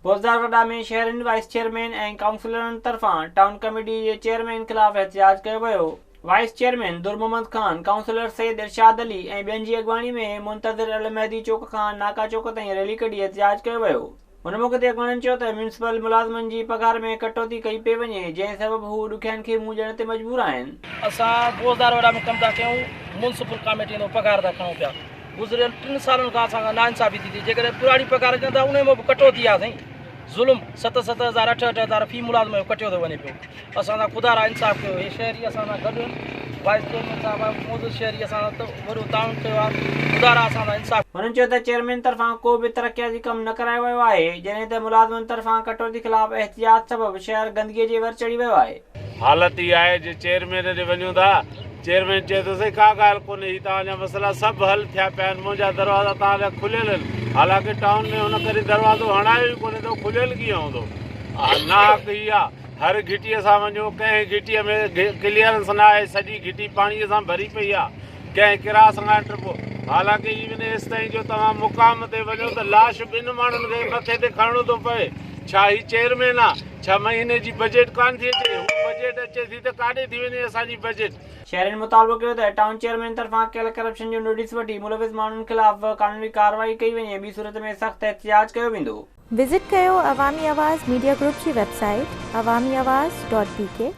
بوزدار وڏا ۾ شهرين vice chairman ۽ ڪائونسلرن طرفان ٽائون ڪميٽي جي چيئرمين خلاف احتجاج ڪيو ويو. Vice chairman Dur Muhammad Khan, councillor Syed Irshad Ali ۽ ٻين جي اڳواڻي ۾ منتظر المهدي چوڪ کان ناڪا چوڪ تائين ريلي ڪڍي احتجاج ڪيو ويو. ان موقعي تي اڳواڻن چيو ته ميونسپل ملازمن جي پگهار ۾ ڪٽوتي ڪئي پئي وڃي، جنهن سبب هو ڏکيائين کي منهن ڏيڻ تي مجبور آهن. اسان بوزدار وڏا ۾ ڪم ٿا ڪيون، ميونسپل ڪاميٽي مان پگهار ٿا کڻون پيا. گذريل ٽن سالن کان اسان سان ناانصافي ٿي ٿئي جيڪڏهن پراڻي پگهار ڏين ٿا انهي مان به ڪٽوتي آهي سائين ظلم ست ست هزار اٺ اٺ هزار في ملازم جو ڪٽيو ٿو وڃي پيو اسان سان خدا را انصاف ڪيو هي شهري اسان سان گڏ آهن وائيس چيئرمين صاحب آهي معزز شهري اسان سان وڏو تعاون ڪيو آهي خدا را اسان سان انصاف هنن چيو ته چيئرمين طرفان ڪو به ترقياتي ڪم نه ڪرايو ويو آهي جڏهن ته ملازمن طرفان ڪٽوتي خلاف احتجاج سبب شهر گندگي جي ور چڙهي ويو آهي. حالت اها آهي جي چيئرمين ڏي وڃون ٿا، چيئرمين چئي ٿو سائين ڪا ڳالهه ڪونهي هي توهان جا مسئلا سڀ حل ٿيا پيا آهن منهنجا دروازا توهان لاء کليل آهن حالانڪه ٽائون ۾ هن ڪڏهن دروازو هڻايو ئي ڪونهي ته کليل ڪيئن هوندو ناحق هي آ هر گهٽيء سان وڃو ڪنهن گهٽيء ۾ ڪليئرنس نه آهي سڄي گهٽي پاڻيء سان ڀري پئي آ ڪنهن ڪراس کان ٽپو حالانڪه ايون ايستائين جو توهان مقام تي وڃو ته لاش ٻن ماڻهن کي مٿي تي کڻڻو ٿو پوي ڇا هي چيئرمين آ ڇا مهيني جي بجيٽ ڪانه ٿي اچي هو بجيٽ اچي ٿي ته ڪاڏي ٿي وڃي اسان جي بجيٽ. شهرين مطالبو ڪيو ته ٽائون چيئرمين طرفان ڪيل ڪرپشن جو نوٽيس وٺي ملوث ماڻهن خلاف قانوني ڪارروائي ڪئي وڃي ٻي صورت ۾ سخت احتجاج ڪيو ويندو. وزٽ ڪيو عوامي آواز ميڊيا گروپ جي website Awami Awaz dot B K.